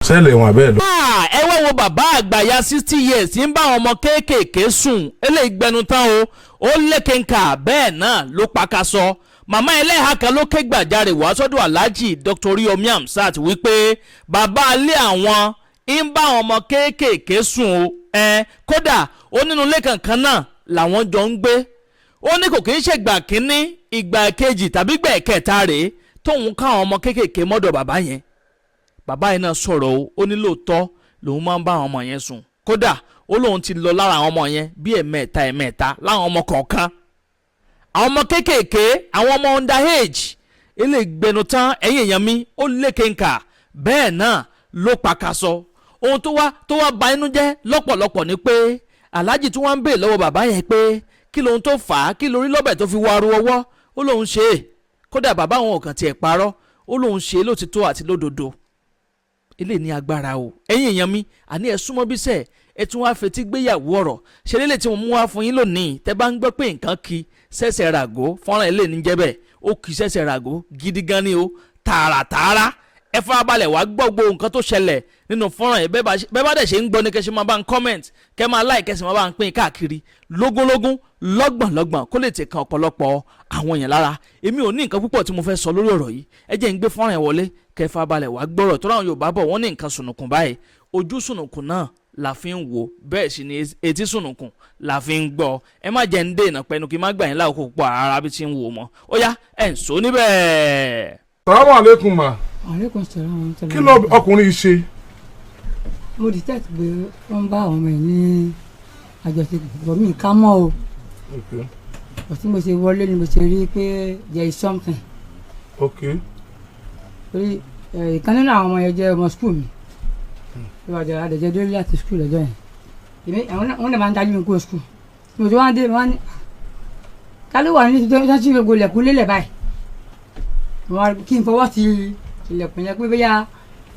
Sẹ́lẹ̀ wọn àbẹ́ẹ̀ lọ. Ẹ wá wo bàbá àgbàyà 60 years tí ń bá àwọn ọmọ kéékèèké sùn. Eléyìí gbẹnu tán o, ó lékenkà, bẹ́ẹ̀ náà ló pakasọ. Màmá ẹlẹ́hà kan ló ké gbàjarè wá sọ́dọ̀ Alhaji Dr. Oriyomi Hamzat wípé bàbá alẹ́ àwọn ń bá àwọn ọmọ kéékèèké sùn o. Ẹ kódà, ó nínú ilé kankan náà làwọn jọ ń gbé. Ó ní kò kí ń ṣègbà kínní, ìgbà kejì tàbí ìgbà kẹta rèé tóun káwọn ọmọ kéékèèké mọ́dọ̀ bàbá yẹn. Bàbá yẹn náà sọ̀rọ̀ o. Ó ní lóòótọ́ lòun máa ń bá àwọn ọmọ yẹn sùn. Kódà, ó lóun ti lọ lára àwọn ọmọ yẹn bí ẹ̀mẹ́ta ẹ̀mẹ́ta láwọn ọmọ kọ̀ọ̀kan, àwọn ọmọ kéékèèké, àwọn ọmọ under age. Ilé ìgbẹ́nu tán, ẹ̀yìn èèyàn mi, ó lékenkà, bẹ́ẹ̀ náà ló pakasọ. Ohun tó wá ba inú jẹ́ lọ́pọ̀lọpọ̀ ni pé aláàjì tí wọ́n ń bèè lọ́wọ́ bàbá yẹn pé kí lóhun tó fà á, kí lórí lọ́bẹ̀ tó fi wá ru ọwọ́. Ó lóun ṣe é. Kódà, bàbá àwọn ò kàn tiẹ̀ parọ́, ó lóun ṣe é lótìtọ́ àti lódodo. Ilé ní agbára o. Ẹ̀yin èèyàn mi, àní ẹ súnmọ́ bí sẹ́ẹ̀, ẹ tún wá fetí gbéyàwó ọ̀rọ̀ ṣe lélẹ̀ tí mo mú wá fún yín lónìí. Tẹ́ bá ń gbọ́ pé nǹkan kí sẹ́sẹ̀ ràgó, fọ́nrán ilé ní jẹ́ bẹ́ẹ̀. Ó kì sẹ́sẹ̀ ràgó gidi gan ni o, tààràtààrà. Ẹ farabalẹ̀ wá gbọ́ gbogbo nǹkan tó ṣẹlẹ̀ nínú fọ́nrán yìí. Bẹ́ẹ̀ bá dẹ̀ ṣe ń gbọ́ ní kẹ́ ṣe máa bá ń comment, kẹ́ máa like, kẹ́ sì máa bá ń pín káàkiri lógúnlógún, lọ́gbọ̀nlọ́gbọ̀n, kó lè tẹ̀ kan ọ̀pọ̀lọpọ̀ àwọn èèyàn lára. Èmi ò ní nǹkan púpọ̀ tí mo fẹ́ sọ lórí ọ̀rọ̀ yìí. Ẹ jẹ́ ń gbé fọ́nrán yẹn wọlé, kẹ́ farabalẹ̀ wá gbọ́rọ̀ tó ráwọn. Yorùbá bọ̀, wọ́n ní nǹkan sùnùkùn báyìí, ojú sùnùkùn náà la fi ń wò, bẹ́ẹ̀ sì ni etí sùnùkùn la fi ń gbọ́. Ẹ má jẹ́ ń dènà pẹ̀lú kí n má gbà yín láàkókò púpọ̀ ara bí ti ń wò mọ́. Ó yá, ẹ̀ ń sọ níbẹ̀. Salamu aleykum, ma. Aleykum salaam wa rahmatullahi. Kí ló ọkùnrin yìí ṣe? Mo detect pé wọ́n bá àwọn ọmọ ẹ̀ ní àjọṣepọ̀ bọ̀ mí ká mọ́ o. Bọ̀ tí mo ṣe wọlé ni mo ṣe rí pé there is something. Torí ìkan nínú àwọn ọmọ yẹn jẹ́ ọmọ school mi tó bá jẹ́ adẹ̀jẹ́ dé láti school lọ́jọ́ yẹn. Èmi àwọn náà, wọ́n náà máa ń dájú mi kúrò school. Tí mo ti wá dé, mo wá ní, "Ta ló wà ní tó tó sí gbogbo ilẹ̀kùn lélẹ̀ báyìí?" Mo wá kí n fọwọ́ sí ilẹ̀kùn yẹn pé bóyá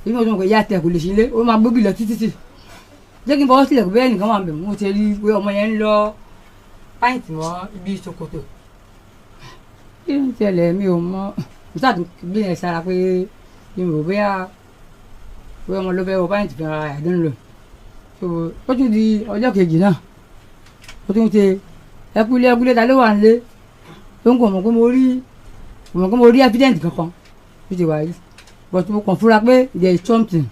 èmi ò tún mọ̀ pé ìyá tẹ̀ kò lè ṣe ilé, ó máa gbóbi lọ títí tì. Jẹ́ kí n fọwọ́ sí ilẹ̀kùn bóyá nìkan wà níbẹ̀. Mo ti rí pé ọmọ yẹn ń lọ pant mọ́ ibi ṣòkòtò. Kí ló ń tẹ̀lé? Mi ò mọ̀. Mo sáà tún gbé yẹn sára pé kí n rò bóyá ọmọ ló fẹ́ wọ pant fún ara ẹ̀ àdéhùn lò. So ó tún di ọjọ́ kejì náà, ó tún ṣe ẹkúlé ẹkúlé, ta ló wà nílé? Tó ń kọ̀ mọ̀ pé mo rí, mọ̀ pé mo rí evidence kankan ó ti wà yìí, but mo kàn fura pé there is something.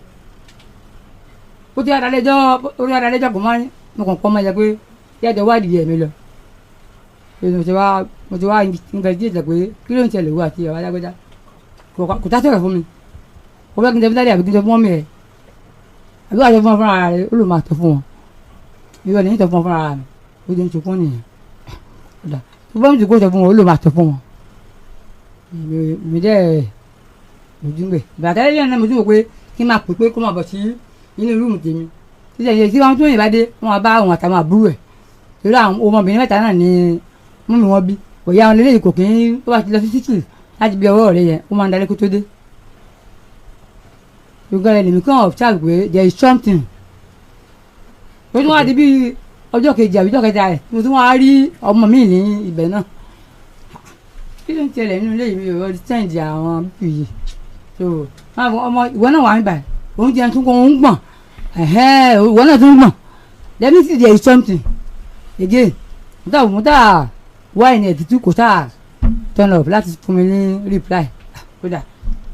Ó ti adalẹ́jọ́, ó ti adalẹ́jọ́ kò máa ń mo kàn kọ́ ọmọ yẹn pé yàtọ̀ wádìí ẹ̀mí lọ. Mo ti wá investigate pé kí ló ń ṣẹlẹ̀ wá àti ìyàwó alágbèjà. Kò tá sọ̀rọ̀ fún mi. Kò fẹ́ kí n tẹ fún daddy àbí kí n tẹ fún mummy ẹ̀ àbí wàá sọ fún ọ fúnra rẹ̀. Ó lò máa tọ́ fún wọn, ìwọ ní tọ́ fún ọ fúnra rẹ̀. Ó ti ń sunkún nìyẹn. Tó bá ń sunkún, tọ́ fún wọn, ó lò máa tọ́ fún wọn. Mi dẹ́ ojú ń gbè bàtà yẹn náà. Mo tún wò pé kí n máa pè pé kó máa bọ̀ sí inú room tèmi títí ẹ̀yẹ tí wọ́n tún yìnbá dé, wọ́n bá àwọn àtàwọn àbúrò ẹ̀, torí àwọn ọmọbìnrin mẹ́ta náà ni mummy wọn bí. Òye àwọn eléyìí kò kí ń tó bá ti lọ sí títì láti bí ọwọ́ rẹ̀ yẹn, ó máa ń dalẹ́ kó tó dé. Gbogbo ẹ̀ lèmi kàn observe pé there is something. Ó tún wá di bí ọjọ́ kejì àbí ọjọ́ kẹta rẹ̀, mo tún wá rí ọmọ mi ní ibẹ̀ náà. Kí ló ń ṣẹlẹ̀ nínú ilé yìí? Mi ò understand àwọn people yìí. So ọmọ ìwọ náà wà níbàyìí, òun jẹun tún kó òun gbọ̀n, ìwọ náà tún gbọ̀n. Let me see, there is something again. Mo tá wá ẹni ẹ̀ títí kò tá turn up láti fún mi ní reply. Kódà,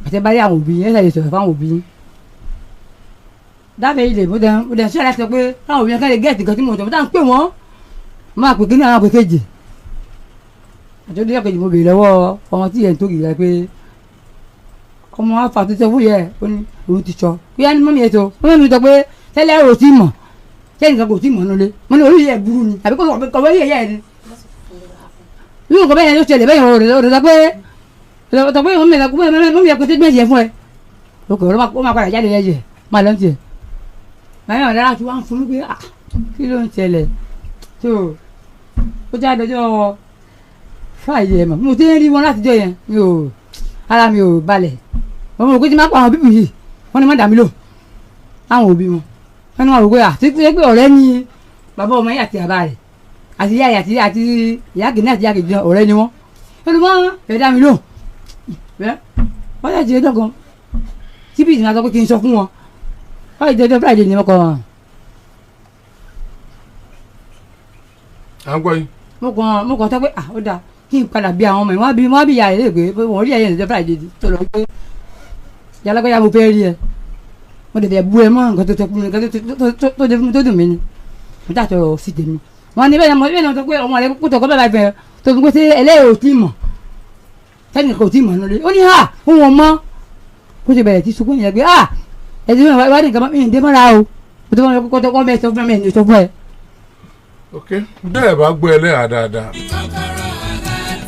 àti bá rí àwọn òbí yẹn ṣàlè sọ̀rọ̀ fáwọn òbí yín dábẹ́ ilé. Mo dẹ̀ ṣe láti sọ pé káwọn òbí yẹn ká lè get nǹkan tí mo sọ. Mo tá ń pè wọ́n, mo máa pè kíní, àwọn pè kejì àti ọdún kejì. Mo béèrè lọ́wọ́ ọmọ tí yẹn tó kìí pé ọmọ afa tó sọ fún yẹ, ó ní òun ti sọ bóyá ní mummy yẹn tó mummy mi sọ pé tẹ́lẹ̀ ò tí mọ̀, sẹ́yìn kan kò tí mọ̀ nulẹ̀. Mo ní orí yẹ burú ni àbí kò kọ̀ yẹ yẹ ni irú nǹkan bẹ́ẹ̀ yẹn ló ṣẹlẹ̀ bẹ́ẹ̀ yẹn. Ọ̀rọ̀ sọ pé mummy yẹn kò tẹ́ gbẹ̀yẹ fún ẹ. Ok, ó máa padà jáde lẹ́yìn máa lọ́n tiẹ̀. Màá yàn lára tí wọ́n á fún mi pé, ah, kí ló ń ṣẹlẹ̀? Tó ó jáde ọjọ́ Friday ẹ̀ mọ̀, mo ti ń rí wọn látijọ́ yẹn, mi ò ara mi ò balẹ̀. Mo mọ̀ pé tí máa pa àwọn people yìí, wọ́n ní má dà mí lò. Àwọn òbí wọn, wọ́n ní wọn rò pé àti pé ọ̀rẹ́ ni bàbá ọmọ yìí àti bàbá rẹ̀ àti ìyá rẹ̀ àti ìyá kìíní àti ìyá kejì náà, ọ̀rẹ́ ni wọ́n. Wọ́n ní wọ́n fẹ́ dá mi lò. Wọ́n yà ti ẹjọ́ kan tí bí ìsìn sọ pé kí n sọ fún wọn. Friday ọjọ́ Friday ni mo kàn. À ń gbọ́ yín. Mo kàn sọ pé ah, ó dáa kí n padà bí àwọn ọmọ yìí. Wọ́n bí ìyá rẹ̀ lè pé wọ́n rí ẹ̀yẹ ọjọ́ Friday tó lọ pé yàlágbáyà mo fẹ́ rí ẹ, mo tètè bú ẹ mọ́ nǹkan tó tẹ fún mi, nǹkan tó dé fún mi tó dùn mí ni mo tà sọ̀rọ̀ sí tèmi. Wọ́n ní bẹ́ẹ̀ ni mo sọ pé ọmọ rẹ kó tọkọ bẹ́ẹ̀ bá fẹ́ tó fi pé ṣé ẹlẹ́yìí ò tí mọ̀, sẹ́ni kò tí mọ̀ nílé. Ó ní ha, òun ò mọ̀. Kó ṣe bẹ̀rẹ̀ tí sunkún yẹn pé ah, ẹ̀sìn mi wá ní nǹkan mi ń dé mọ́ra o, mo tó fọ́n kó tọkọ mẹ́ sọ fún mi ẹ̀ sọ fún ẹ. Ok, bẹ́ẹ̀ bá gbọ́ ẹlẹ́hà dáadáa,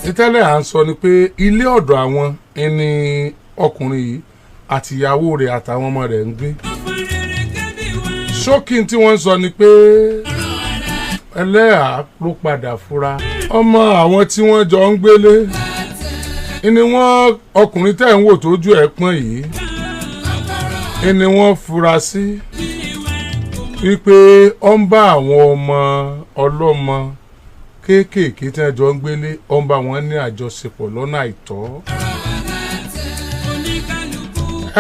ìtẹ́lẹ̀ à ń sọ ni pé ilé ọ̀dọ̀ àwọn ẹni ọkùnrin yìí àti ìyàwó rẹ̀ àtàwọn ọmọ rẹ̀ ń gbé. Ṣókí tí wọ́n ń sọ ni pé ẹlẹ́hà ló padà fura ọmọ àwọn tí wọ́n jọ ń gbélé ni wọ́n, ọkùnrin tẹ́ ń wò tójú ẹ̀ pọ́n yìí ni wọ́n fura sí wípé ó ń bá àwọn ọmọ ọlọ́mọ kéékèèké tí wọ́n jọ ń gbélé, ó ń bá wọn ní àjọṣepọ̀ lọ́nà àìtọ́.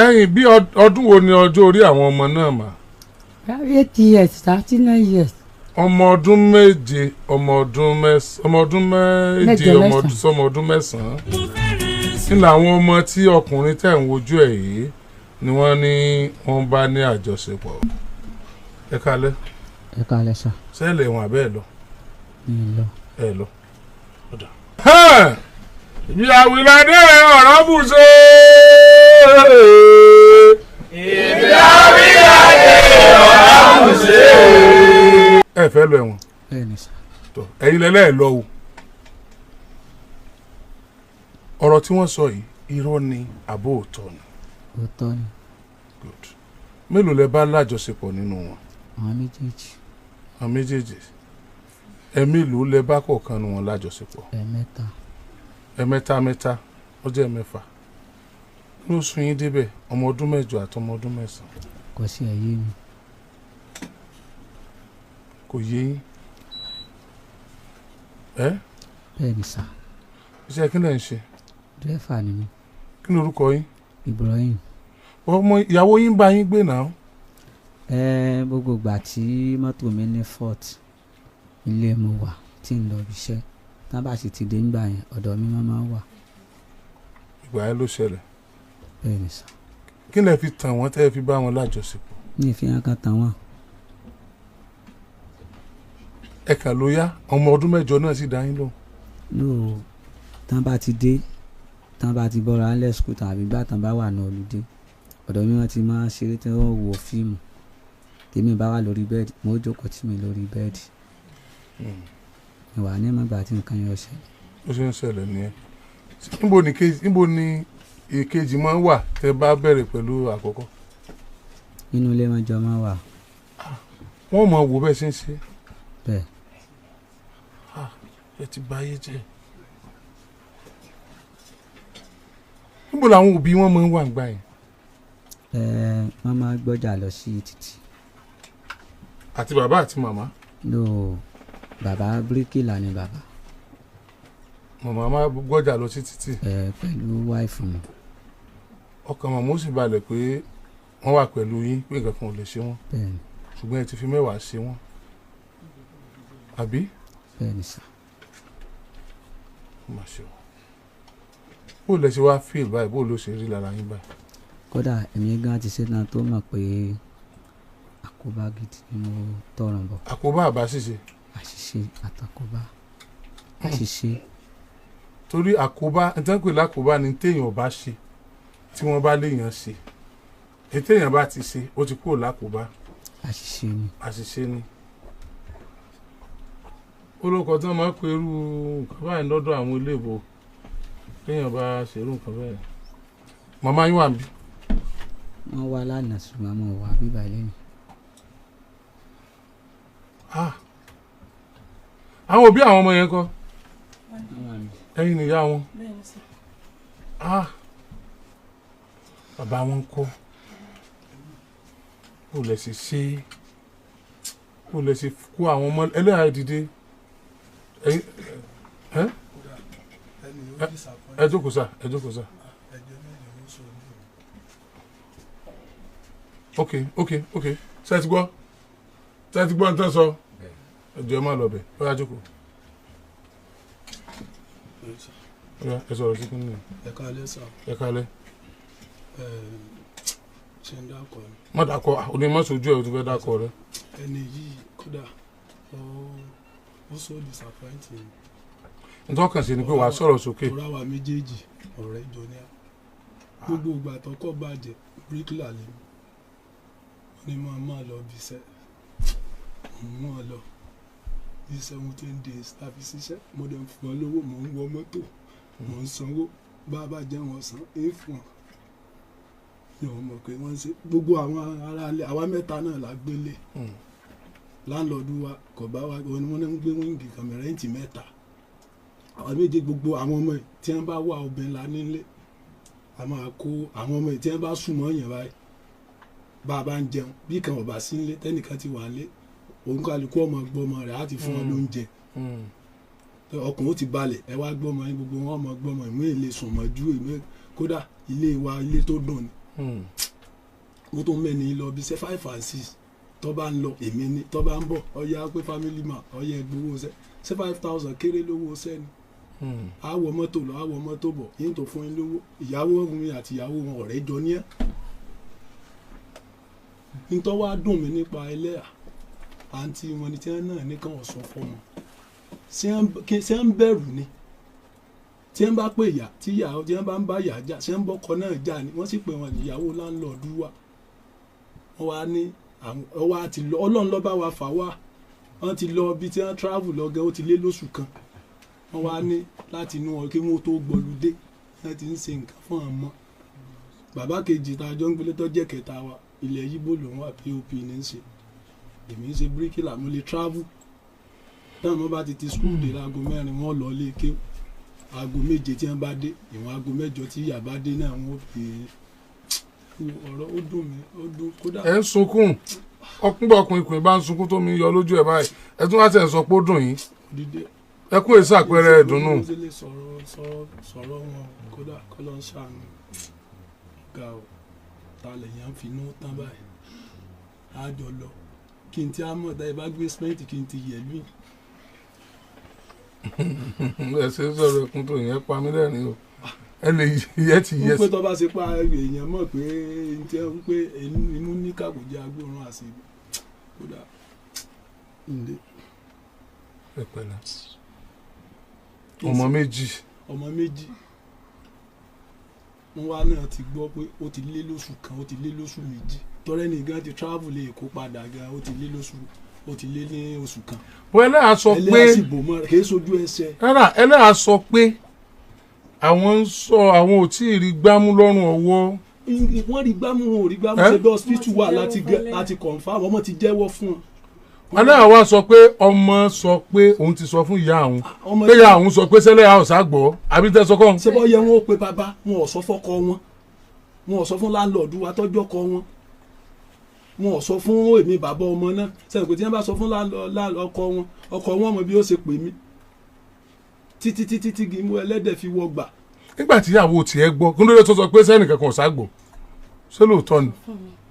Ẹ̀yìn bí ọdún wo ni ọjọ́ orí àwọn ọmọ náà mà? 8 years, 39 years. Ọmọ ọdún 7, ọmọ ọdún 7, Mẹ́jọ, ọmọ ọdún mẹ́sàn-án. Sọmọ ọdún 9 ní làwọn ọmọ tí ọkùnrin tẹ̀ ń wojú ẹ̀ yìí ni wọ́n ní wọ́n bá ní àjọṣepọ̀. Ẹ kalẹ́. Ẹ káalẹ́ sà. Sẹ́ẹ̀lẹ̀ ẹ̀wọ̀n àbẹ́ ẹ̀ lọ? Mi ì lọ. Ẹ lọ. Ìyàwó-ìlàdé ọ̀rọ̀ bùṣe. Ìyàwó-ìlàdé ọ̀rọ̀ bùṣe. Ẹ fẹ́ lọ ẹ̀wọ̀n? Bẹ́ẹ̀ ni sà. Tọ ẹ̀yin lẹ́lẹ́ lọ o. Ọ̀rọ̀ tí wọ́n sọ yìí, irọ́ ni àbó òótọ́ ni? Òótọ́ ni. Good. Mélòó lẹ bá lájọṣepọ̀ nínú wọn? Àwọn méjèèjì. Àwọn méjèèjì. Ẹ mélòó lẹ bá kọ̀ọ̀kan nínú wọn lájọṣepọ̀? Ẹ̀ẹ̀mẹ́ta. Ẹ̀mẹ́ta mẹ́ta, ó jẹ́ 6. Ní oṣù yín débẹ̀, ọmọ ọdún 8 àti ọmọ ọdún 9. Kò sí ẹ̀yé mi. Kò yé yín ẹ? Bẹ́ẹ̀ ni sà. Iṣẹ́ kí lẹ̀ ń ṣe? Dírẹ́fà ni mí. Kí ni orúkọ yín? Ibrahim. Ọmọ ìyàwó yín bá yín gbé náà? Ẹ gbogbo ìgbà tí mọ́tò mi ní fault, ilé mo wà tí ń lọ ibi iṣẹ́. Tá bá sì ti dé ńgbà yẹn, ọ̀dọ̀ mi máa ń wà. Ìgbà yẹn ló ṣẹlẹ̀? Bẹ́ẹ̀ ni sà. Kí lẹ fi tàn wọ́n tẹ́ ẹ fi bá wọn lájọṣepọ̀? Ní ìfihàn kan tàn wọ́n. Ẹ kàn ló yá, ọmọ ọdún 8 náà sì dá yín lóhùn? No, tán bá ti dé, tán bá ti bọ́ra ńlẹ̀ school tàbí gbà tán bá wà ní ọlùdé, ọ̀dọ̀ mi wọ́n ti máa ń ṣeré tí wọ́n wo fíìmù. Tèmi bá wà lórí bẹ́ẹ̀dì, mo jókòó tì mí lórí bẹ́ẹ̀dì. Ìwà ní mọ̀gbà tí nǹkan yẹn ṣẹlẹ̀. Ó ṣe ń ṣẹlẹ̀ nìyẹn. Níbo ni ìkejì máa ń wà tẹ́ bá bẹ̀rẹ̀ pẹ̀lú àkọ́kọ́? Inú ilé wọn jọ máa wà. Wọ́n mọ̀ wò bẹ́ẹ̀ ṣe ń ṣe? Bẹ́ẹ̀. Ẹ ti bà ayé jẹ́. Níbo làwọn òbí wọn máa ń wà ńgbà yẹn? Ẹ wọ́n máa gbọ́jà lọ sí títì. Àti bàbá àti màmá? No, bàbá bíríkìlà ni bàbá. Màmá máa gbọ́jà lọ sí títì? Ẹ pẹ̀lú wáìfù mi. Ọkàn màmá ó sì balẹ̀ pé wọ́n wà pẹ̀lú yín, pé nǹkan kan ò lè ṣe wọ́n? Bẹ́ẹ̀ ni. Ṣùgbọ́n ẹ ti fi 10 ṣe wọ́n, àbí? Bẹ́ẹ̀ ni sà. Ó mà ṣe o. Bó lẹ ṣe wá fíìl báyìí? Bó ló ṣe rí lára yín báyìí? Kódà èmi gan ti ṣetán tó mọ̀ pé àkóbá gidi ni mo tọrùn bọ̀. Àkóbá àbá ṣíṣe? Àṣìṣe àtàkóbá, àṣìṣe. Torí àkóbá, nítorí pé lákòbá ni téèyàn bá ṣe tí wọ́n bá léèyàn ṣe, ètéèyàn bá ti ṣe, ó ti kúrò lákòbá. Àṣìṣe ni. Àṣìṣe ni. Olóko tí wọ́n máa ń pe irú nǹkan báyìí lọ́dọ̀ àwọn iléèbó, téèyàn bá ṣerú nǹkan báyìí. Màmá yín wà níbí? Wọ́n wá lánàá, ṣùgbọ́n mo wà bíbá lẹ́yìn. Ah. Àwọn òbí àwọn ọmọ yẹn kọ́? Ẹ̀yin nìyá wọn? Ah. Bàbá wọn kọ́? Bó lẹ ṣe ṣe, bó lẹ ṣe kó àwọn ọmọ ẹlẹ́yà dìde? Ẹ̀yin ẹ ẹ jókòó sá, ẹ jókòó sá. Ok, ṣé ẹ ti gbọ́? Ṣé ẹ ti gbọ́ nǹkan sọ? Ẹ jọ̀ọ́, ẹ má lọ bẹ̀. Ó yá, jókòó. Ó yá, ẹ sọ̀rọ̀ sí kí nìyẹn. Ẹ káalẹ́ sà. Ẹ kálẹ́. Ẹ ṣe ń dákọ ni? Má dákọ òní, má sojú ẹ, o ti fẹ́ dákọ rẹ. Ẹni yìí kódà ó so disappointing. Nítorí kàn sí ni pé wàá sọ̀rọ̀ sókè. Torí àwa méjèèjì, ọ̀rẹ́ jọ ní à. Gbogbo ìgbà tọkọ bàjẹ́, bíríkìlà lèmi, ó ní máa lọ bí iṣẹ́, máa lọ bí 17 days tàbí ṣiṣẹ́. Mo dẹ̀ ń fún ọ lówó, mò ń wọ mọ́tò, mò ń sanwó, bá a bá jẹun ọ̀sán ń fún ọ. Mi ò mọ̀ pé wọ́n ń ṣe. Gbogbo àwọn aráalé, àwa mẹ́ta náà la gbélé. Landlord wa kò bá wa, wọn ni wọ́n ń gbé wing kan, rent mẹ́ta, àwọn méje. Gbogbo àwọn ọmọ yìí tí wọ́n bá wà, obìnrin la nílé, a máa kó àwọn ọmọ yìí tí wọ́n bá sùn mọ́ yẹn báyìí. Bá a bá ń jẹun, bí kan ò bá sí nílé, tẹ́nìkan ti wà nílé, òun kálukú ọmọ gbọ́mọ rẹ̀ á ti fún wọn lóúnjẹ, ọkùnrin ó ti balẹ̀. Ẹ wá gbọ́mọ yín, gbogbo wọn ọmọ gbọ́mọ ìmú èlé sùn mọ́jú ìmú. Kódà ilé wa, ilé tó dùn ni. Mo tún mẹ́ni lọ bí iṣẹ́ 5 and 6. Tó bá ń lọ, èmi ni. Tó bá ń bọ̀, ọ̀yà pé family man, ọ̀yà gbowó ṣẹ́. Ṣé 5,000 kéré lówó ṣẹ́ ni? A wọ mọ́tò lọ, a wọ mọ́tò bọ̀, yín tó fún yín lówó. Ìyàwó mi àti ìyàwó wọn, ọ̀rẹ́ jọ ní ẹ́. Nítorí wàá dùn mí nípa ẹlẹ́yà àǹtí wọn ni tí wọ́n náà ní káwọn sọ fọmọ. Ṣé ń bẹ̀rù ni tí wọ́n bá pè ìyá, tí ìyá tí wọ́n bá ń bá ìyá jà? Ṣé ń bọ́kọ náà jà ni? Wọ́n sì pè wọn ìyàwó landlord wa. Wọ́n wá ní àwọn ọwọ́ àti lọ. Ọlọ́run ló bá wa fà wá. Wọ́n ti lọ bí tí wọ́n travel lọ gan, ó ti lé lóṣù kan. Wọ́n wá ní láti inú wọn kí wọ́n tó gbọ́ludé, wọ́n ti ń ṣe nǹkan fún àwọn ọmọ. Bàbá kejì tá a jọ ń gbélé, tó jẹ́ kẹta wa, ilẹ̀ yíbò lòun wà, pop ní í ṣe. Èmi ń ṣe bíríkìlà, mo lè travel. Táwọn ọmọ bá ti ti school dé láago 4, wọ́n lọ lé ké. Aago 7 tí wọ́n bá dé, ìwọ̀n aago 8 tí ìyá bá dé náà, wọ́n fi ọ̀rọ̀. Ó dùn mí, ó dùn kódà. Ẹ ń sunkún. Ọkùnrin ọkùnrin kùnrin bá ń sunkún tó mi yọ lójú ẹ báyìí, ẹ tún wá tẹ̀ sọ pé ó dùn yín. Dídé. Ẹkún èsì àpẹẹrẹ ìdùnnú. Ó lè sọ̀rọ̀ sọ̀rọ̀ wọn kódà, kọ́ ló ń ṣàánú ga o. Ta lèèyàn fi inú tán báyìí? Á jọ lọ kí n tí á mọ̀ tá ẹ bá gbé cement kí n ti yẹ̀ lù. Ẹ ṣe ń sọ̀rọ̀ ẹkún tó yẹn pa mí lẹ́rìn o. Ẹ lè yẹ ti yẹ. Wípé tó bá ṣe pa èèyàn mọ̀ pé n tí wípé imú ní kàkó jẹ́ agbóòrùn àṣírí kódà ǹdẹ́. Ẹ pẹ̀lẹ́. Ọmọ méjì. Ọmọ méjì. Wọn wá náà ti gbọ́ pé ó ti lé lóṣù kan, ó ti lé lóṣù 2. Tọrẹ nìkan ti travel lè kó padà gan, ó ti lé lóṣù, ó ti lé ní oṣù kan. Bọ́ ẹlẹ́yà sọ pé ẹlẹ́yà sì bò mọ́, kì í sojú ẹsẹ̀. Rárá, ẹlẹ́yà sọ pé àwọn ń sọ àwọn ò tí ì rí gbámú lọ́rùn ọwọ́. Wọ́n rí gbámú, wọn ò rí gbámú. Ẹ́? Ṣe bí hospital wà láti confirm, ọmọ ti jẹ́wọ́ fún wọn. Ẹlẹ́yà wa sọ pé ọmọ sọ pé òun ti sọ fún ìyá àwọn ọmọ pé ìyá àwọn sọ pé sẹ́lẹ̀ àwòsàn gbọ́ àbí tẹ́ sọ kọ́. Ṣé bọ́ yẹ wọn ó pe bàbá wọn, ò sọ fọ́kọ wọn, wọn ò sọ fún landlord wa tọ́jú ọkọ wọn, wọn ò sọ fún èmi bàbá ọmọ náà. Sẹ́yìn pé tí wọ́n bá sọ fún ọkọ wọn, ọkọ wọn mọ bí ó ṣe pè mí títí títí tí gímú ẹlẹ́dẹ̀ fi wọ gbà. Nígbà tí ìyàwó tiẹ̀ gbọ́, kí ló dé tó sọ pé sẹ́nì kankan ò ságbó? Ṣé lóòótọ́ ni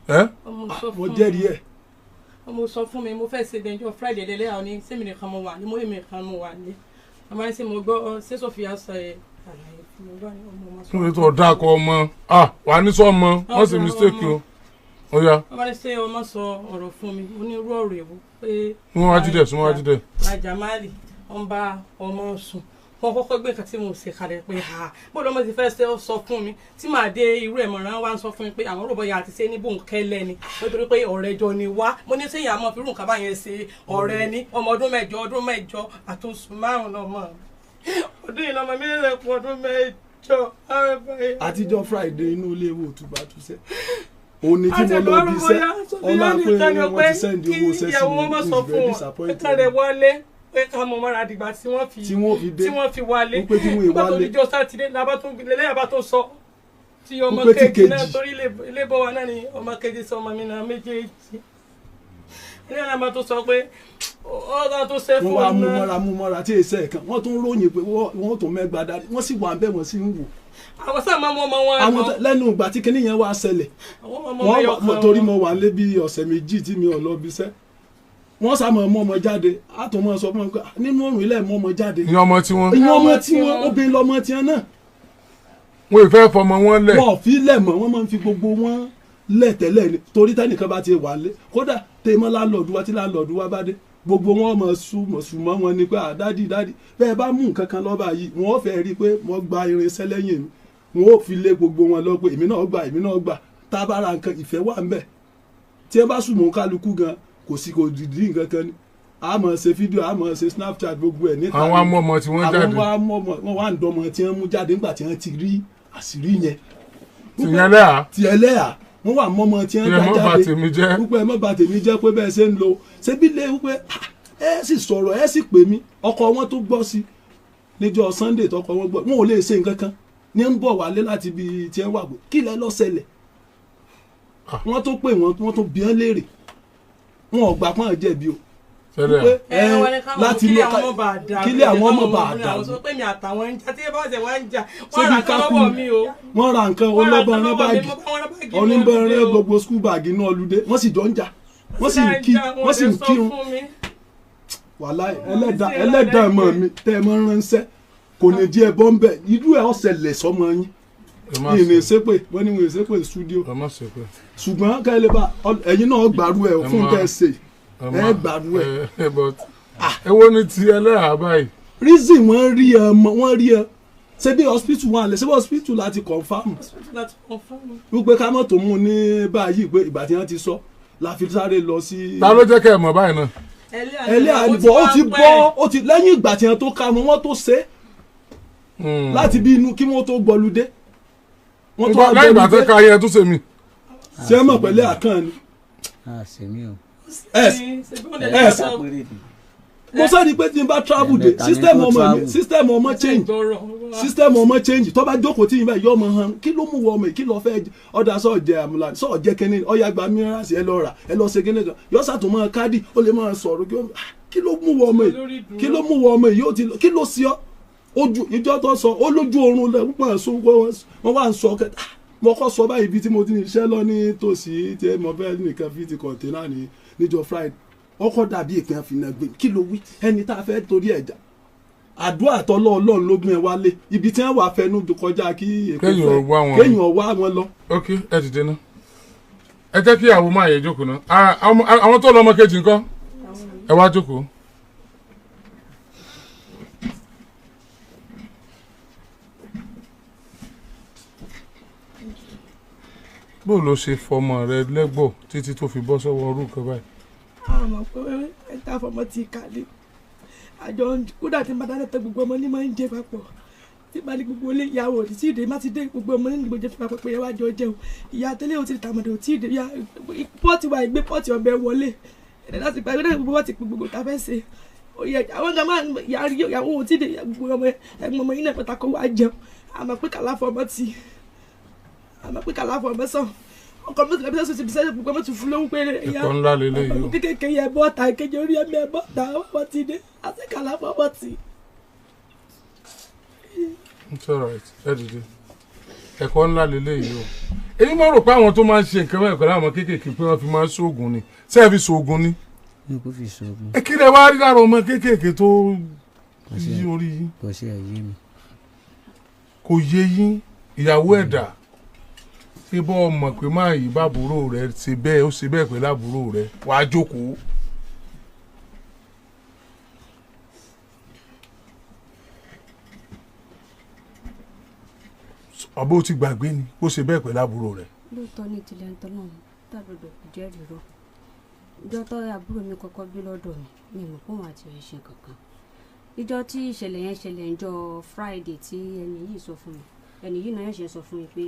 ẹ́? Ọmọ sọ mo fún mi. Jẹ́rìí ẹ̀. Ọmọ sọ fún mi, mo fẹ́ ṣe dẹjọ́ Friday lẹ́lẹ́yà ní sẹ́mi nìkan mo wà ní, mo èmi nìkan mo wà ní. Àmọ́ ẹ ṣe mo gbọ́ ọ, ṣé Sọfìyà sọ ẹ àlàyé fún mi báyìí, ọmọ ma sọ. Kí ló dé tó dáa kọ ọmọ ah wà ní sọ ọmọ wọ́n sì mistake o. Ó yá. Wọ́n bá ní ṣé ọmọ sọ ọ̀rọ̀ fún mi, ó ní irú ọ̀rọ̀ èwo pé. Wọ́n wájú dẹ̀ sún wájú dẹ̀. Raja Mali wọ́n bá ọmọ sùn. Wọ́n kọ́kọ́ gbé nǹkan tí mo ṣe kalẹ̀ pé ha, bó lọ́mọ ti fẹ́ ṣe ó sọ fún mi tí màá dé irú ẹ̀ mọ̀ràn wá ń sọ fún mi pé àwọn rògbò ya àti ṣe ní bòńkẹ́lẹ́ ni, nítorí pé ọ̀rẹ́ jọ ni wá. Mo ní sẹ́yìn àmọ́ fi irú nǹkan báyẹn ṣe ọ̀rẹ́ ni. Ọmọ ọdún 8, ọdún 8 àtúnṣe 5 lọ́mọ ọdún yìí lọ́mọ mi lè kún ọdún 8. Àtijọ́ Friday, inú ilé wo òtúbà túnṣe òní tí mo lọ bí iṣẹ́, ọlá pé wọ́n ti send owó iṣẹ́ sí mi, mo sì very disappointed. Kárẹ̀ wálé pé ká mọ mọ́ra dìgbà tí wọ́n fi tí wọ́n fi dé tí wọ́n fi wálé. Wípé tí wọ́n Nígbà tó wálé. dijọ́ sátidé lẹ́yìn abá tó sọ tí ọmọ Wípé tí kejì náà kejì. torí ilé bọ́ wa náà ni ọmọ kejì sọ ọmọ mi náà méjèèjì lẹ́yìn abá tó sọ pé ọ̀gá tó ṣe Wọ́n fún wá mú ọ náà. mọ́ra mú mọ́ra tí èsẹ̀ kan, wọ́n tún ròyìn pé wọ́n tún mẹ́gbàá dání, wọ́n sì wà ń bẹ̀, wọ́n sì ń wò. Àwọn sáà máa mú ọmọ wọn Àwọn lọ. lẹ́nu ìgbà tí kinní yẹn wá ṣẹlẹ̀, Àwọn ọmọ wọ́n ẹyọ wà kan torí wọn. mo wà lé bí ọ̀sẹ̀ 2 tí mi ò lọ bí iṣẹ́, wọ́n sá mọ̀ ọmọ jáde. Á tún mọ̀ sọ fún wọn pé, "Ah, nínú òrùn ilẹ̀ mọ́ ọmọ jáde." Ìyẹn ọmọ tí wọ́n Ìyẹn ọmọ tí wọ́n, obìnrin lọmọ tí wọ́n náà. Wọn ì fẹ́ fọmọ wọn lẹ̀. Wọn ò fi lẹ̀ mọ́, wọ́n máa ń fi gbogbo wọn lẹ̀ tẹ́lẹ̀ ni, torí tẹ́nìkan bá ti wà lé, kódà tèmọ́ láńlọ́ọ̀dù wa, tí láńlọ́ọ̀dù wa bá dé, gbogbo wọn mọ̀ sùn mọ́ wọn ni pé, "Ah, daddy, daddy." Bẹ́ẹ̀ bá mú nǹkan kan lọ́ba yìí, wọ́n fẹ́ rí i pé wọ́n gba irinṣẹ́ lẹ́yìn mi, wọ́n ò fi lé gbogbo wọn lọ pé èmi náà gbà, èmi náà gbà. Tá a bá ra nǹkan, ìfẹ́ wà ńbẹ̀. Tí ẹ bá sùn mọ́ kálukú gan, kò sí, kò dìdí nǹkan kan ni. A máa ṣe fídíò, a máa ṣe Snapchat, gbogbo ẹ̀ níta Àwọn ni. amú ọmọ tí wọ́n Àwọn jáde. wá mú ọmọ wọn, wá ń dọmọ tí wọ́n mú jáde nígbà tí wọ́n ti rí àṣírí yẹn. Tìyẹn lẹ́hà. Ti ẹlẹ́yà, wọ́n wà mọ́mọ́ tí wọ́n Kí ẹ gbà mọ́ bà jáde. tèmi jẹ́. Wípé ẹ má bà tèmi jẹ́, pé bẹ́ẹ̀ ṣe ń lo ṣebí lé, wípé ah, ẹ sì sọ̀rọ̀, ẹ sì pè mí. Ọkọ wọn tó gbọ́ sí níjọ́ Sunday, tọkọ wọn gbọ́, wọn ò lè ṣe nǹkan kan ní ń bọ̀ wálé láti ibi tí ẹ wà pé kí lẹ ló ṣẹlẹ̀. Wọ́n tó pè wọ́n, wọ́n tó bi wọ́n léèrè, wọn ò gbà pọ́n jẹ̀bi o. Tẹ́lẹ̀. Wípé Ẹ wọ́n ní káwọn láti kílé inú àwọn ọmọ bá dà, kílé àwọn ọmọ bá àwọn dà. sọ pé mi àtàwọn ń jà, tí ẹ bá ṣe wá ń jà, wọ́n Ṣébi ra nǹkan kákú lọ́wọ́ mi o. Wọ́n ra nǹkan, Wọ́n ra olọ́bọ̀n nǹkan rán lọ́wọ́ mi, báàgì, mo bá wọn ra báàgì oníbọ̀n lọ́wọ́ rán mi o. gbogbo school bag inú ọlùdé, wọ́n sì jọ ń jà, wọ́n sì ń kí, wọ́n sì ń kírun. Wàláì, ẹlẹ́dàá, ẹlẹ́dàá ọmọ mi tẹ́ ẹ máa ń ránṣẹ́ kò ní jẹ́ ẹ bọ́ ń bẹ̀, irú ẹ̀ ọ̀sẹ̀lẹ̀ sọmọ yín. Ẹ má Ìrìn ṣe ṣépè, wọ́n ní wọ́n ṣépè studio. Ẹ má ṣe pé. Ṣùgbọ́n ká ẹ lè bá ẹ̀yin náà gbàrú ẹ̀ Ẹ fún tẹ́ ẹ ṣe, ẹ gbàrú ẹ̀. Ẹ but èwo ni ti ẹlẹ́hà báyìí? Reason, wọ́n rí ẹ mọ, wọ́n rí ẹ, ṣé bí hospital wà lẹ̀, ṣé bí hospital láti confirm wípé ká mọ̀ tó mú un ní báyìí, pé ìgbà tí wọ́n ti sọ la fi sáré lọ sí. Ta ló jẹ́ kẹ́ ẹ mọ̀ báyìí náà? Ẹlẹ́yà bọ̀, ó ti bọ́, ó ti lẹ́yìn ìgbà tí wọ́n tó ká wọn, wọ́n tó ṣe é láti bí inú kí wọ́n tó gbọ́ludé. Wọ́n tó wá Lẹ́yìn ìgbà tó gbọ́ludé. ká ayé tó ṣe mí. Ṣé ẹ mọ̀ pẹ̀lẹ́ àkàn ni? A ṣe mí o. Ẹ mo sáré pé tí n bá travel dé, Ẹ̀ẹ̀mẹ́ta ni system tó ọmọ mi, travel. system ọmọ change, system ọmọ change. Tó bá jókòó tí yín báyìí, yọ ọmọ hàn, kí ló mú wọ ọmọ yìí? Kí ló fẹ́ jẹ? Ọ̀dà sọ̀ jẹ àmàlà, sọ̀ jẹ kínní, ọ̀yà gba minerals, ẹ lọ rà, ẹ lọ ṣe kínní kan, yọ sàtúmọ̀ káàdì, ó lè máa sọ̀rọ̀ kí ó, ah, kí ló mú wọ ọmọ yìí? Kí ló mú wọ ọmọ yìí? Ó ti kí ló sí ọ ojú ìjọ tó sọ ó lójú oorun lẹ púpọ̀ sọ, wọ́n wá ń sọ kẹta. Mo kọ́ sọ báyìí, ibi tí mo ti ní iṣẹ́ lọ ní tòsí tí mo fẹ́ nìkan fi ti kọ̀ǹténà ní níjọ́ Friday, ọkọ̀ dàbí ìpín àfihàn gbé. Kí ló wí? Ẹni tá a fẹ́ torí ẹ̀jà àdúrà tọ́lọ́ Ọlọ́run ló gbé ẹ wálé, ibi tí wọ́n wà fẹnu kọjá kí èkó Kéèyàn fẹ́ wá wọn. kéèyàn wá wọn lọ. Ok, ẹ dìde ná, ẹ jẹ́ kí ìyàwó máa yẹ jókòó ná. Ah, àwọn tó lọ́mọ kejì ńkọ́? Ẹ wá jókòó. Bó ló ṣe fọmọ rẹ lẹ́gbọ̀ títí tó fi bọ́ sọ́wọ́ orú kan báyìí? Àmọ́ pé ẹ̀ta fọmọ ti kàlẹ́ àjọ, kódà tí bàtà tẹ gbogbo ọmọ ní máa ń jẹ papọ̀, tí bá ní gbogbo ilé ìyàwó tí ìdè má ti dé, gbogbo ọmọ ní gbogbo jẹ papọ̀ pé ẹ wá jọ jẹun. Ìyá tẹ́lẹ̀ ò ti tàmọ̀dé ò tí ì dé, ìyá pọ́ọ̀tì wa ìgbé pọ́ọ̀tì ọbẹ̀ wọlé ẹ̀dẹ̀ láti gba ẹgbẹ́ gbogbo pọ́ọ̀tì gbogbo tá a fẹ́ ṣe. Oyè àwọn kan máa ń ìyàwó ò tí ì dé, gbogbo ọmọ ẹ̀gbọ́n ọmọ yìí náà pẹ̀tàkó wá jẹun. Àmọ́ pé kàlá fọmọ ti, àmọ́ pé kàlá fọmọ sàn, ọkọ mi ti lọ bí sẹ́sọ̀ gbogbo ọmọ ti fún lówó pé ìyá Ẹ̀kọ́ ńlá leléyìí o. Kékeré yẹ bọ́ta ìkejì orí ẹ̀mí ẹ̀ bọ́ta wọ́n ti dé àti kàlá fọmọ ti. It's alright, ẹ dìde. Ẹ̀kọ́ ńlá leléyìí o. Èyí máa rò pé àwọn tó máa ń ṣe nǹkan báyìí pẹ̀lú àwọn kéékèèké pé wọ́n fi máa ń ṣoògùn ni. Ṣé ẹ fi ṣoògùn ni? Mi kò fi ṣoògùn. Ẹ kí lẹ wá rí lára ọmọ kéékèèké tó yí orí yín? Kò sí ẹ̀yí mi. Kò yé yín? Ìyàwó ẹ̀dá, ṣé bọ́ ọmọ pé máa yí bàbúrò rẹ ṣe bẹ́ẹ̀, ó ṣe bẹ́ẹ̀ pẹ̀lú àbúrò rẹ, wàá jókòó. Ọ̀bọ ti gbàgbé ni ó ṣe bẹ́ẹ̀ pẹ̀lú àbúrò rẹ. Lóòótọ́ ní tilẹ̀ ń tọ́nà tàbí kò jẹ́rìí rọ. Ìjọ tó àbúrò mi kọ́kọ́ bí lọ́dọ̀ mi, mi mọ̀ pé òun àti rẹ̀ ṣe kankan. Ìjọ tí ìṣẹ̀lẹ̀ yẹn ṣẹlẹ̀ ńjọ́ Friday tí ẹni yìí sọ fún mi, ẹni yìí náà ṣe sọ fún mi pé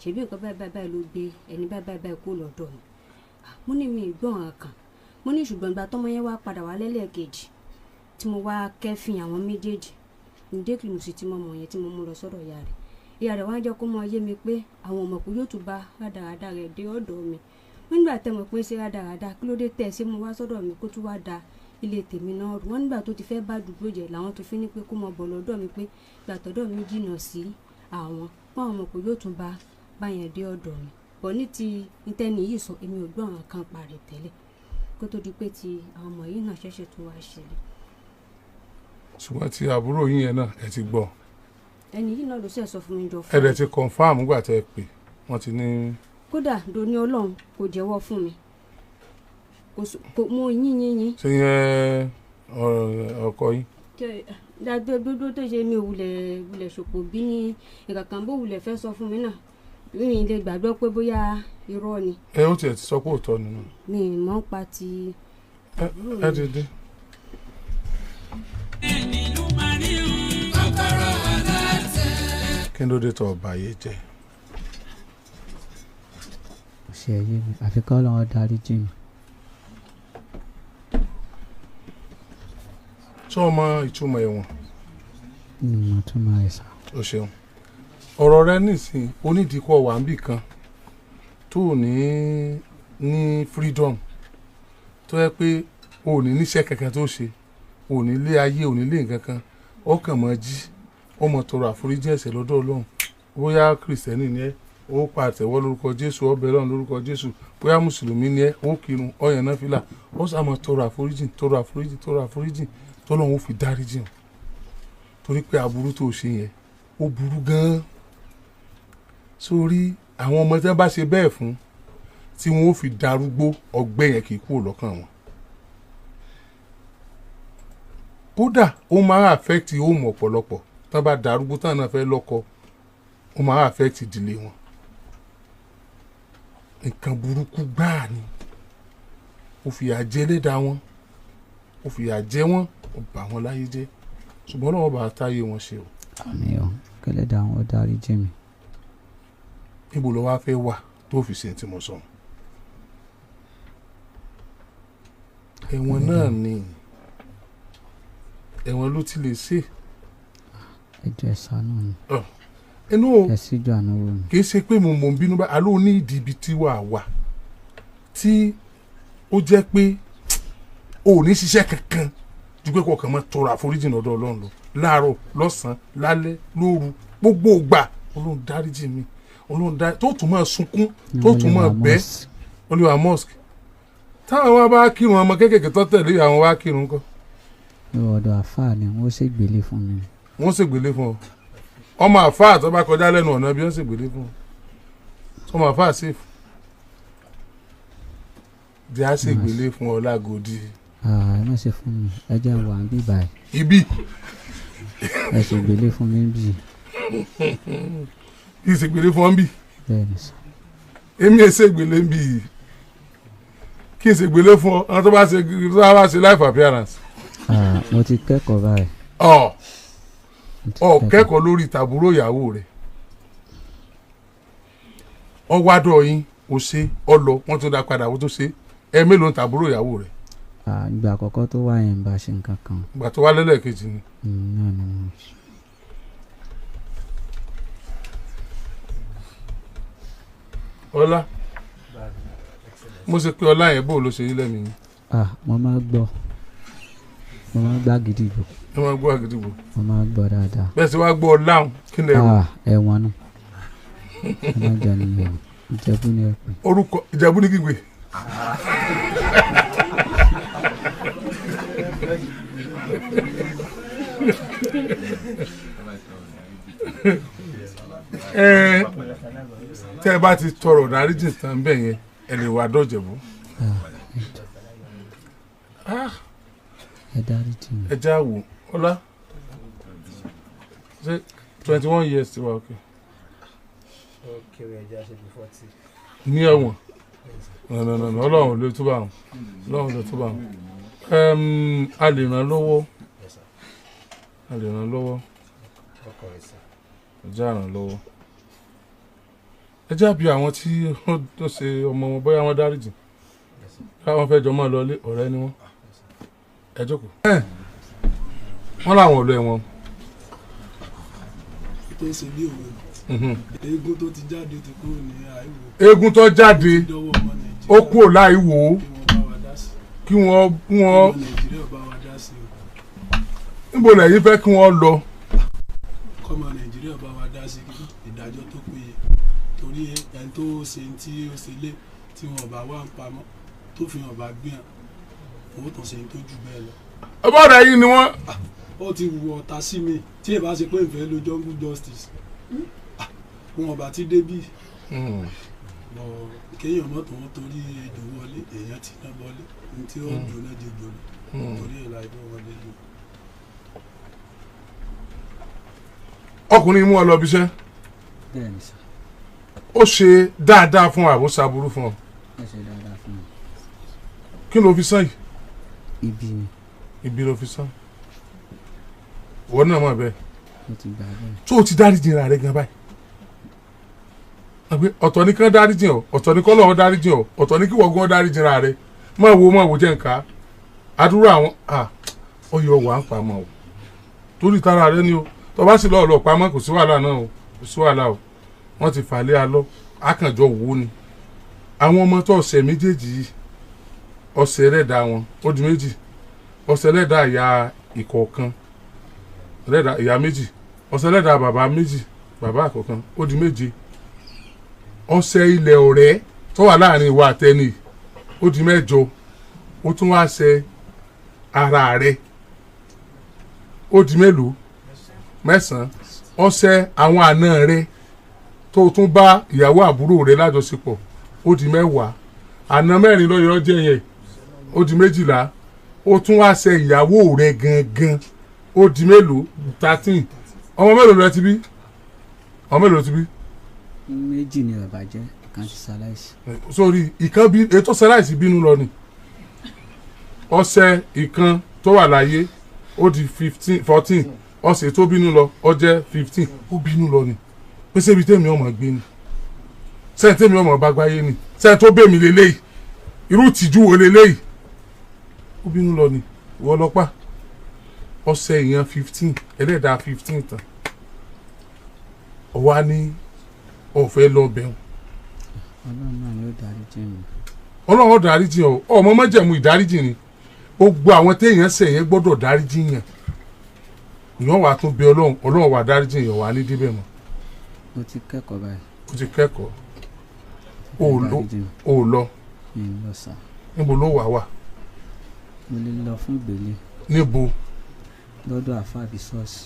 ṣèbí nǹkan báyìí báyìí báyìí ló gbé ẹni báyìí báyìí báyìí kó lọ́dọ̀ mi. Ah, mo ní mi ì gbọ́ nǹkan kan. Mo ní ṣùgbọ́n ìgbà tọ́mọ yẹn wá padà wá lẹ́lẹ́kejì tí mo wá kẹ́fìn àwọn méjèèjì immediately, mo sì ti mọ ọmọ yẹn tí mo mú lọ sọ́dọ̀ ìyá rẹ̀. Ìyá rẹ̀ wá jẹ́ kó mọ yé mi pé àwọn ọmọ kò yóò tún bá rádaràda rẹ̀ dé ọ̀dọ̀ mi. Wọ́n nígbà tẹ́ mọ̀ pé ṣé rádaràda, kí ló dé tẹ̀ ṣé mo wá sọ́dọ̀ mi kó tún wá da ilé tèmi náà rú? Wọ́n nígbà tó ti fẹ́ bá àdúgbò jẹ́ làwọn tó fi ní pé kó mọ bọ̀ lọ́dọ̀ mi, pé gbàtọ́dọ̀ mi jìnnà sí àwọn. Pọ́n àwọn ọmọ kò yóò tún bá báyẹn dé ọ̀dọ̀ mi. Bọ̀ ní ti nítẹ́ni yìí sọ, èmi ò gbọ́ àwọn kan parẹ̀ tẹ́lẹ̀ kó tó di pé ti àwọn ọmọ yìí náà ṣẹ̀ṣẹ̀ tó wá ṣẹlẹ̀. Ṣùgbọ́n ti àbúrò yín yẹn náà ẹ ti gbọ́. Ẹni yìí náà ló ṣe sọ fún mi jọ fún Ẹ dẹ̀ ti confam gbà tẹ́ ẹ pè wọ́n ti ní. Kódà doni Ọlọ́run kò jẹ́wọ́ fún mi, kò mú yín yín yín. Ṣé yẹn ọkọ yín? Dájú dúdú tó ṣe mi ò wulẹ̀ wulẹ̀ ṣòpò bí ní ìkàkàn bó wulẹ̀ fẹ́ sọ fún mi náà, mi lè gbàgbọ́ pé bóyá irọ́ ni. Ẹ ó tiẹ̀ ti sọ pé òótọ́ nínú. Mi ì mọ̀ pa ti àbúrò Ẹ mi. dìde. Kí ló dé tó ọba yìí jẹ? Kò ṣe ẹyé mi, àfi kọ́ Ọlọ́run dárí jì mí. Ṣé o mọ ìtumọ̀ ẹ̀wọ̀n? Mi ò mọ̀ túmọ̀ ẹ̀ sà. O ṣeun. Ọ̀rọ̀ rẹ nísìn onídìíkọ̀ wà níbì kan tó ò ní ní freedom, tó yẹ pé o ò ní níṣẹ́ kankan tó ṣe, o ò ní lé ayé, o ò ní lé nǹkan kan, ó kàn mọ́ jí, ó mọ̀ tọrọ àforíjì ẹ̀ṣẹ̀ lọ́dọ̀ Ọlọ́run. Bóyá kìrìsìtẹ́nì ni ẹ́, ó pa àtẹ̀wọ́ lórúkọ Jésù, ó bẹ Ọlọ́run lórúkọ Jésù. Bóyá mùsùlùmí ni ẹ́, ó kírun, ó yàn náfìlà, ó sá mọ́ tọrọ àforíjì, tọrọ àforíjì, tọrọ àforíjì tọ́lọ́run ó fi dáríjì hàn. Torí pé aburú tó ṣe yẹn ó burú gan-an. Sórí àwọn ọmọ tí wọ́n bá ṣe bẹ́ẹ̀ fún, tí wọ́n ó fi darúgbó, ọgbẹ́ yẹn kì í kúrò lọ́kàn wọn. Kódà ó máa ń affect home ọ̀pọ̀lọpọ̀. Tí wọ́n bá darúgbó táwọn náà fẹ́ lọ́kọ, ó máa ń affect ìdílé wọn. Nǹkan burúkú gbáà ni. Ó fìyà jẹ ẹlẹ́dàá wọn, ó fìyà jẹ wọ́n, ó bà wọ́n láyé jẹ́. Ṣùgbọ́n Ọlọ́run bá táyé wọn ṣe o. Àmín o, kẹlẹ́dàá wọn dárí jì mí. Níbo ló wá fẹ́ wà tó fi ṣe tí mo sọ? Ẹ̀wọ̀n náà ni, ẹ̀wọ̀n ló ti lè ṣe. Ẹ jọ̀ọ́ ẹ ṣàánú mi. Inú o. Ẹ síjú àánú wò mí. Kì í ṣe pé mo mọ̀ ń bínú bá aló ní ìdí ibi tí wàá wà tí ó jẹ́ pé o ò ní ṣiṣẹ́ kankan ju pé kọ̀ọ̀kan máa tọrọ àforíjì lọ́dọ̀ Ọlọ́run lọ, láàárọ̀, lọ́sàn-án, lálẹ́, lóru, gbogbo ìgbà. Ọlọ́run dáríjì mi, Ọlọ́run dáríjì, tó tún máa sunkún, tó tún máa bẹ́ Olúwa mosque. Táwọn wa bá kírun, ọmọ kéékèèké tó tẹ̀lé àwọn wa kírun kọ́. Ní ọ̀dọ̀ àfáà ni wọ́n ṣègbélé fún mi. Wọ́n ṣègbélé fún ọ. Ọmọ àfáà tó bá kọjá lẹ́nu ọ̀nà bí wọ́n ṣègbélé fún ọ. Ọmọ àfáà safe di á ṣègbélé fún ọ lágòdì. Ẹ má ṣe fún mi, ẹ jẹ́ wà ń bí báyìí. Ibi. Ẹ ṣègbélé fún mi bí. Kí ṣègbélé fún ọ ń bì? Bẹ́ẹ̀ ni sọ. Èmi ẹ ṣègbélé ń bì yìí. Kí ṣègbélé fún ọ, àwọn tó bá ṣe, tó bá ṣe life appearance. Mo ti kẹ́kọ̀ọ́ báyìí. Ọ kẹ́kọ̀ọ́ lórí tàbúrò ìyàwó rẹ̀. Ọ wá dọ̀ yín, o ṣe, ọ lọ, wọ́n tún dá padà, wọ́n tún ṣe. Ẹ mélòó ń tàbúrò ìyàwó rẹ̀? Ìgbà àkọ́kọ́ tó wá yẹn ń bá ṣe nǹkan kan. Ìgbà tó wá lẹ́lẹ́kejì ni. Náà ni mo ṣe. Ọlá, mo ṣe pé ọlá yẹn, bó ló ṣe rí lẹ́mìí yín? Mo máa gbọ́, mo máa gbá gidigbo. Ẹ máa gbọ́ àgídìgbò. Mo máa gbọ́ dáadáa. Bẹ́ẹ̀ sì wá gbọ́ ọláhùn, kí lẹ rò? Ẹ̀wọ̀n náà, ẹ má jẹ́ nìyẹn, Ìjẹ̀bú ni ẹ pè. Orúkọ Ìjẹ̀bú ní kígbe. Ẹ tẹ́ ẹ bá ti tọrọ dáríjì tán bẹ́ẹ̀ yẹn, ẹ lè wá dọ̀jẹ̀bú. Ẹ dáríjì mi. Ẹ já wò ọlá, ṣé 21 years ti wà okay? Ní ẹ̀wọ̀n nànànà, Ọlọ́run ló túbà wọn, Ọlọ́run ló túbà wọn. A lè ràn lọ́wọ́, a lè ràn lọ́wọ́, ẹ já ràn lọ́wọ́. Ẹ já bí àwọn tí ó ṣe ọmọ wọn, bóyá wọn dáríjì, káwọn fẹ́ jọ máa lọ ilé ọ̀rẹ́ ni wọ́n. Ẹ jókòó. Wọ́n làwọn ò lọ ẹ̀wọ̀n. Tó ṣe bí òwe, eégún tó ti jáde ti kúrò ní àìwò. Eégún tó jáde ó kúrò láìwò, kí wọ́n ọmọ Nàìjíríà bá wa dá sí o. Níbo lẹ́yìn fẹ́ kí wọ́n lọ? Kọ́mọ Nàìjíríà bá wa dá sí ìdájọ́. ìdájọ́ tó péye, torí ẹni tó ṣe tí ó ṣe lé tí wọn bá wà ń pamọ́ tó fi hàn bá gbìyàn owó tó ṣe ń tó jù bẹ́ẹ̀ lọ. Ọba ọ̀rẹ́ yìí ni wọ́n. Ó ti wù ọ̀tá sí mi tí ẹ bá ṣe pé ìfẹ́ lo jungle justice wọn bá ti débì bọ̀ kéèyàn mọ́tò wọn torí ejò wọlé, èèyàn ti ná wọlé ní tí ó jóná jẹ jóná torí ẹ̀ láì bọ́ wọlé lò. Ọkùnrin mú ọ lọ bíṣẹ́. Bẹ́ẹ̀ni sà. Ó ṣe dáadáa fún ọ àbó ṣaburú fún ọ? Ó ṣe dáadáa fún mi. Kí ló fi sán yìí? Ibi ni. Ibi ló fi sán. Ìwọ náà mọ̀ bẹ́ẹ̀. Mo ti gbà bẹ́ẹ̀. Tó o ti dáríjì ra rẹ gan báyìí? Ọ̀tọ̀ ní kán dáríjì ọ, ọ̀tọ̀ ní kọ́lọ́ọ̀ dáríjì ọ, ọ̀tọ̀ ní kí wọ́n gan dáríjì ra rẹ. Má wo jẹ́ nǹka. Àdúrà àwọn ọyọ wà ń pamọ́ o. Torí tara rẹ ni o. Tó bá sì lọ́ọ̀ lọ pamọ́ kò sí wàhálà náà o, kò sí wàhálà o. Wọ́n ti fà lé alọ́, akànjọ wò ni. Àwọn ọmọ tó ọ̀sẹ̀ méjèèjì yìí, ọ̀sẹ̀ ẹlẹ́dàá wọn, ó di méjì. Ọ̀sẹ̀ ẹlẹ́dàá ìyá ìkọ̀ọ̀kan, ẹlẹ́dàá ìyá méjì, ọ̀sẹ̀ ẹlẹ́dàá bàbá méjì, bàbá àkọ́kan, ó di méje. Ọ̀sẹ̀ ilẹ̀ ọ̀rẹ́ tó wà láàrin ìwà àtẹni, ó di mẹ́jọ. Ó tún wá ṣe ara rẹ̀, ó di mélòó? Mẹ́sàn-án. Ọ̀sẹ̀ àwọn àna rẹ̀ tó tún bá ìyàwó àbúrò rẹ̀ lájọṣepọ̀, ó di mẹ́wàá. Àna mẹ́rin lọ́yọ̀ jẹ́ yẹn, ó di 12. Ó tún wá ṣe ìyàwó rẹ̀ gangan, ó di mélòó? 13. Ọmọ mélòó lẹ ti bí? Ọmọ mélòó ti bí? Méjì ni bàbá jẹ́, ìkan ti ṣaláìsí. Sórí ìkan bí ètò ṣaláìsí bínú lọ ni. Ọ̀sẹ̀ ìkan tó wà láyé ó di 14. Ọ̀sẹ̀ tó bínú lọ ó jẹ́ 15. Ó bínú lọ ni. Pèsè ibi tèmi ọmọ gbé ni, sẹ́yìn tèmi ọmọ bá gbáyé ni, sẹ́yìn tó bèmí lélẹ́yìí, irú ìtìjú wo lélẹ́yìí. Ó bínú lọ ni. Ìwọ lọ́pàá. Ọ̀sẹ̀ èèyàn 15, ẹlẹ́dàá 15 tán. Ọwá ní ọ̀fẹ́ lọ bẹ̀rù. Ọlọ́run náà yóò dáríjì mi. Ọlọ́run ó dáríjì ọ. Ọmọ májẹ̀mú ìdáríjì ni. Gbogbo àwọn téèyàn ṣẹ̀ yẹn gbọ́dọ̀ dáríjì yàn. Ìyàn wà tún bẹ Ọlọ́run, Ọlọ́run wà dáríjì yàn wà ní débẹ̀ mọ́. Mo ti kẹ́kọ̀ọ́ báyìí. O ti kẹ́kọ̀ọ́. O lọ. Mi ò lọ sà. Níbo ló wà wà? Mo lè lọ fún ìgbélé. Níbo? Lọ́dọ̀ àfáà àbí ṣọ́ọ̀ṣì.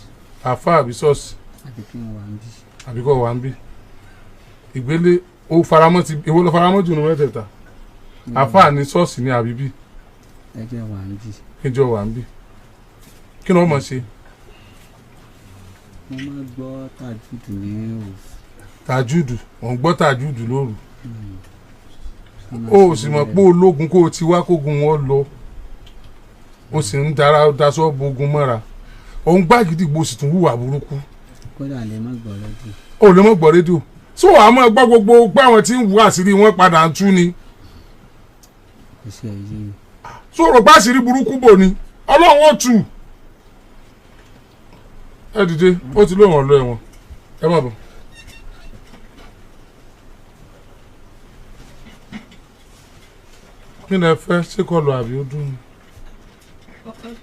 Àfáà àbí ṣọ́ọ̀ṣì. Àbí kí n wà ń bí. Àbí kọ́ wà ń bí. Ìgbélé o faramọ́ ti èwo ló faramọ́ jù ní mẹ́tẹ̀ẹ̀ta? Àfáà ní ṣọ́ọ̀ṣì ní àbí bí? Ẹ jẹ́ wà ń bí. Kí n jọ wà ń bí. Kí ni wọ́n mọ̀ ṣe? Mo máa gbọ́ tàjúdù ní òru. Tàjúdù, ò ń gbọ́ tàjúdù lóru. O sì mọ̀ pé ológun kó o ti wá kógun wọn lọ. O sì ń dara daṣọ bogun mọ́ra. Ò ń gbàgídìgbò sì tún hùwà burúkú. Kódà lè má gbọ́ rédíò. O lè má gbọ́ rédíò. Ṣé wàá máa gbọ́ gbogbo pé àwọn tí ń wu àṣírí wọn padà ń tú ni? Kò sí ẹ̀yẹ mi. Ṣé o rò pé àṣírí burúkú bò ni? Ọlọ́run ó tù. Ẹ dìde, ó ti lóun ọ̀lọ́ ẹ̀wọ̀n. Ẹ má bọ̀. Kí ni ẹ fẹ́? Ṣé kọ́ lọ àbí ó dùn?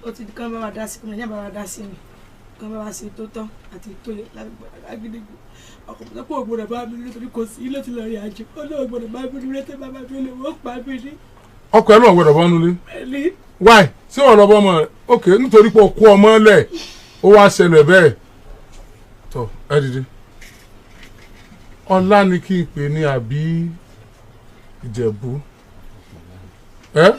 Ó ti kán bá wa dá sí, kí bá wa dá sí mi, kán bá wa ṣe tó tán àti tó yẹ lágbègbè. Ọkọ̀ tó kó ògbódò bá mi nítorí kò sí ilé tí lọ rí àjò. Ó lóun ògbódò bá mi nílé tí bàbá mi lè wọ́n pa mí ní. Ọkọ̀ ẹ lóun ògbódò bọ́ nulẹ̀. Why? Ṣé wọ́n lọ bọ́ ọmọ rẹ̀? Ok, nítorí pé o kó ọmọ lẹ̀, ó wá ṣẹlẹ̀ bẹ́ẹ̀. Tọ́ ẹ dìde. Ọlá ni kí n pè ní àbí Ìjẹ̀bú. Ẹ́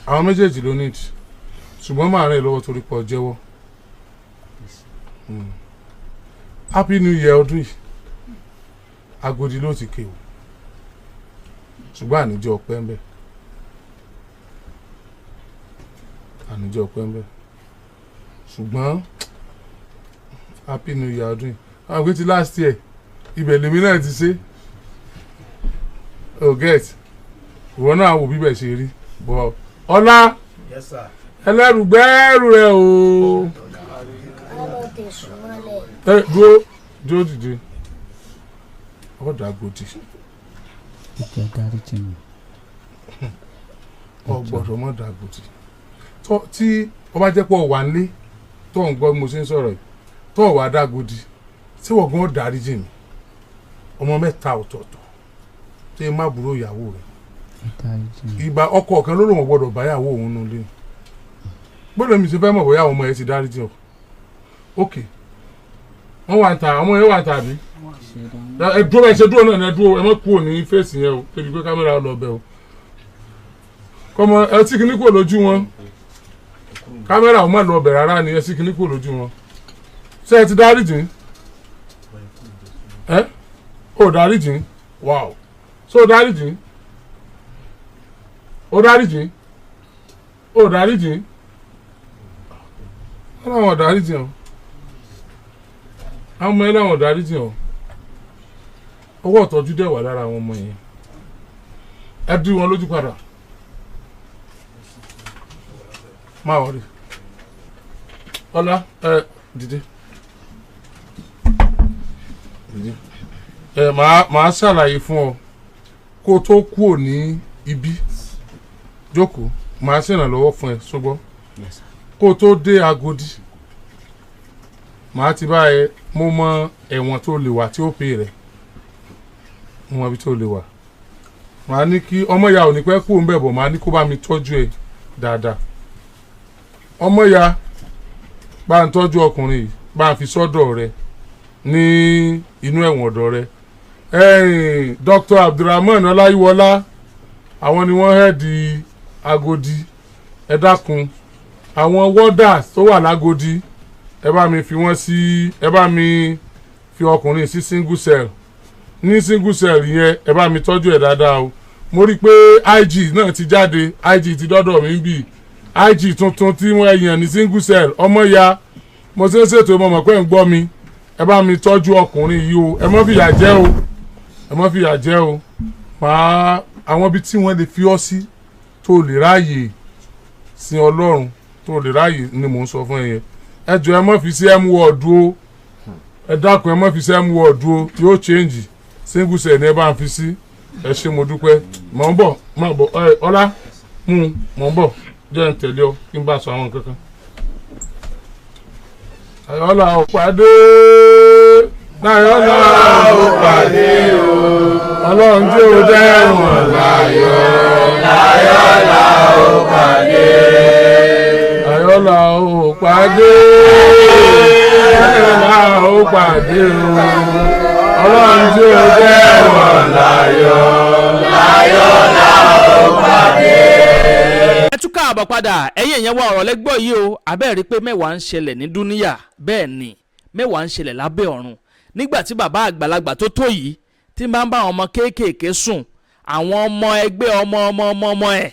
àwọn méjèèjì ló ní ìdí, ṣùgbọ́n màá rìn lọ́wọ́ torí pọ̀ jẹ́wọ́. Happy New Year ọdún yìí, Agodi ló ti kéwò, ṣùgbọ́n àníjẹ́ ọpẹ́ ń bẹ, àníjẹ́ ọpẹ́ ń bẹ, ṣùgbọ́n Happy New Year ọdún yìí, àwọn ìgbé ti last year ibẹ̀ lèmi náà ti ṣe. Oh get ìwọ náà wò bíbẹ̀ ṣe rí bọ́ ọlá ẹlẹ́rùgbẹ́rù rẹ o. Ẹ dúró dúró dìde ọ̀dà gòdì. Ìjọ dáríjì mi. Ọ gbọ́dọ̀ mọ̀ dà gòdì tí ó bá jẹ́ pé ọ wà nílé tó ń gbọ́ mo ṣe ń sọ̀rọ̀ yìí, Tó o wá dágodi tí wọ́n gan dáríjì mi, ọmọ mẹ́ta ọ̀tọ̀ọ̀tọ̀ tí ẹ má burú ìyàwó rẹ̀. Ìgbà ọkọ kan ló lòun gbọ́dọ̀ báyàwó òun nulẹ̀. Gbọ́dọ̀ mi ṣe fẹ́ mọ̀ bóyá àwọn ọmọ yẹn ti dáríjì ọ. Ok, wọ́n wà ń ta, àwọn ọmọ yẹn wà ń ta àbí? Ẹ dúró, ẹ ṣe dúró náà, ẹ dúró, ẹ má kúrò ní fèsì yẹn o, débi pé kámẹ́rà lọ bẹ̀ o. Kọ́mọ ẹ tí kìíní kúrò lójú wọn, kámẹ́rà ò má lọ bẹ̀ rárá ni, ẹ tí kìíní kúrò lójú wọn. Ṣé ẹ ti dáríjì? Ẹ ò dáríjì? Wow, ṣé o dáríjì? Ó dáríjì? Ó dáríjì? Wọ́n làwọn ò dáríjì o, àwọn ọmọ yẹn làwọn ò dáríjì o. Owó ọ̀tọ́jú dẹ̀ wà lára àwọn ọmọ yẹn. Ẹ dí wọn lójú padà, máa wọlé. Ọlá, ẹ dìde, dìde. Ẹ máa ṣàlàyé fún ọ kó o tó kúrò ní ibi jókòó. Màá ṣèrànlọ́wọ́ fún ẹ ṣùgbọ́n kó o tó dé Agodi, màá ti bá ẹ. Mo mọ ẹ̀wọ̀n tó lè wà tí ó pè rẹ̀, mo mọ ibi tó lè wà. Màá ní kí ọmọ ìyá ò ní pẹ́ kú òun bẹ̀ bọ̀, màá ní kó bá mi tọ́jú ẹ dáadáa. Ọmọ ìyá, bá ń tọ́jú ọkùnrin yìí, bá ń fi sọ́dọ̀ rẹ ní inú ẹ̀wọ̀n ọ̀dọ̀ rẹ. Ẹ̀yìn Dr. Abdulrahman Ọláyíwọlá, àwọn ni wọ́n hẹ́ẹ̀dì Agodi. Ẹ dákun, àwọn warders tó wà lágodi, ẹ bá mi fi wọ́n sí, ẹ bá mi fi ọkùnrin sí single cell. Ní single cell yẹn, ẹ bá mi tọ́jú ẹ̀ dáadáa o. Mo rí i pé IG náà ti jáde, IG ti dọ́dọ̀ mi bí IG tuntun tí wọ́n yàn ní single cell. Ọmọ ya, mo ṣe ń ṣètò, mo mọ̀ pé ń gbọ́ mi. Ẹ bá mi tọ́jú ọkùnrin yìí o, ẹ má fìyà jẹ o, ẹ má fìyà jẹ o. Màá àwọn ibi tí wọ́n lè fi ọ́ sí tó lè ráàyè sin Ọlọ́run, tó lè ráàyè ni mò ń sọ fún ẹ yẹn. Ẹ jọ̀ọ́, ẹ má fi sí m word o. Ẹ dákun, ẹ má fi sí m word o, yóò change. Single cell ni ẹ bá ń fi sí. Ẹ ṣé, mo dúpẹ́. Mò ń bọ̀, má bọ̀. Ẹ ọlá mú un, mò ń bọ̀, jẹ́ ń tẹ̀lé ọ kí n bá sọ àwọn nǹkan kan. Ayọ̀lá ò pàdé, Ayọ̀lá ò pàdé o, Ọlọ́run tí ó dẹ́wọ̀n láyọ̀, Ayọ̀lá ò pàdé, Ayọ̀lá ò pàdé, Ayọ̀lá ò pàdé o, Ọlọ́run tí ó dẹ́wọ̀n láyọ̀, Ayọ̀lá ò pàdé. Ẹ tún káàbọ̀ padà, ẹ̀yin èèyàn wa. Ọ̀rọ̀ lẹ́gbọ́ yìí o. Abẹ́ẹ̀ rí pé mẹ́wàá ń ṣẹlẹ̀ ní dúníyà? Bẹ́ẹ̀ ni, mẹ́wàá ń ṣẹlẹ̀ lábẹ́ ọ̀run. Nígbà tí bàbá àgbàlagbà tó tó yìí tí máa ń bá àwọn ọmọ kéékèèké sùn, àwọn ọmọ ẹgbẹ́ ọmọ ọmọ ọmọ ọmọ ẹ̀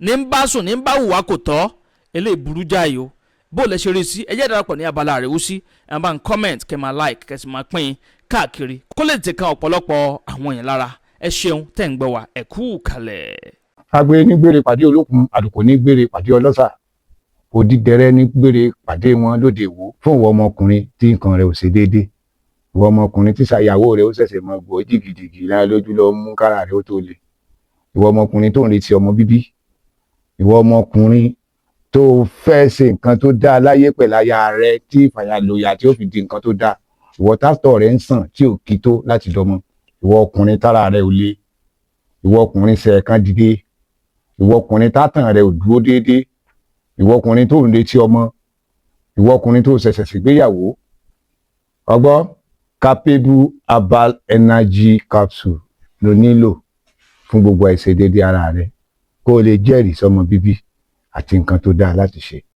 ní ń bá sùn, ní ń bá hùwà kò tọ́, eléyìí burú jáì o. Bó lẹ ṣe rí sí? Ẹ jẹ́ darapọ̀ ní abala àríwísí. Ẹ bá ń comment, kẹ́ máa like, kẹ́ sì máa pín káàkiri kó lè tẹ̀ kan ọ̀pọ̀lọpọ̀ àwọn èèyàn lára. Ẹ ṣeun tẹ́ ń gbọ́ wa, ẹ kú kalẹ̀. Agbe ní gbére pàdé olókun, àlùkò ní gbére pàdé ọlọ́sà, òdìdẹrẹ́ ní gbére pàdé wọn lóde Ìwó. Fún ìwọ ọmọkùnrin tí nǹkan rẹ̀ ò ṣe déédé, ìwọ ọmọkùnrin tí ṣàyàwó rẹ̀ ó ṣẹ̀ṣẹ̀ mọ gbọ́ jìgìjìgì lára lójú lọ mú kára rẹ̀ ó tó le, ìwọ ọmọkùnrin tó ń retí ọmọ bíbí, ìwọ ọmọkùnrin tó fẹ́ ṣe nǹkan tó dáa láyé pẹ̀lú aya rẹ̀ tí ìfàyàlòyà tí ó fi di nǹkan tó dáa, ìwọ tátọ̀ rẹ̀ ń sàn tí ò kí tó láti dọmọ, ìwọ ọkùnrin tára rẹ̀ ò le, ìwọ ọkùnrin ṣẹ̀ẹ̀kan dìde, ìwọ ọkùnrin tátàn rẹ̀ ò dúró déédéé, ìwọ ọkùnrin tó ń retí ọmọ, ìwọ ọkùnrin tó ṣẹ̀ṣẹ̀ ṣègbéyàwó, ọgbọ́ Capable Herbal Energy Capsule ló nílò fún gbogbo àìṣedéédéé ara rẹ, kó o lè jẹ́rìí sọmọ bíbí àti nǹkan tó dáa láti ṣe.